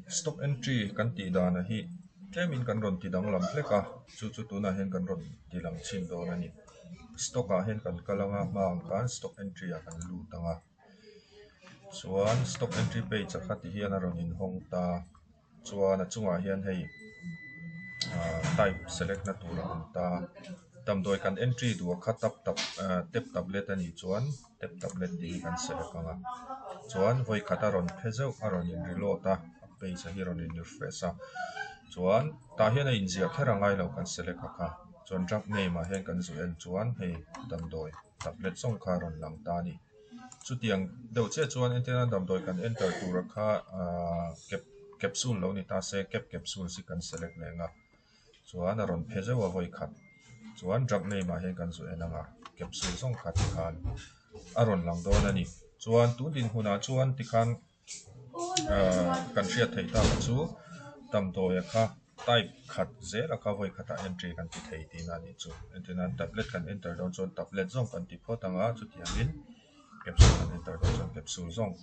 Stock entry kan tih danah hi tlemin kan rawn ti danglam hlek a, chu chu tunah hian kan rawn ti lang chhin dawn a ni. Stock ah hian kan kal anga hma ang khan stock entry ah kan lut ang a, chuan stock entry page ah kha ti hian a rawn inhawng ta. Chuan a chungah hian hei ahh type select na tur a awm ta damdawi kan entry duh a kha tap tap ahh tap tablet a nih chuan tap tablet tih hi kan select ang a chuan vawi khat a rawn phe zeuh a rawn in reload a a page a hi a rawn in refresh a chuan tah hian a inziah kher a ngai lo kan select a kha chuan drug name ah hian kan zu en chuan hei damdawi tablet zawng kha a rawn lang ta a ni. Chutiang deuh chiah chuan entirna damdawi kan enter tura kha ahh cap capsule lo ni ta se cap capsule hi kan select leh ang a chuan a rawn phe zeuh a vawi khat chuan drug name ah hian kan zu en ang a capsule zawng kha tikhan a rawn lang dawn a ni chuan tun dinhmunah chuan tikhan ahh kan hriat theih tak chu damdawi a kha type khat zel a kha vawi khatah entry kan ti thei tihna a nih chu entir nan tablet kan enter dawn chuan tablet zawng kan ti phawt ang a chutiangin capsule kan enter dawn chuan capsule zawng.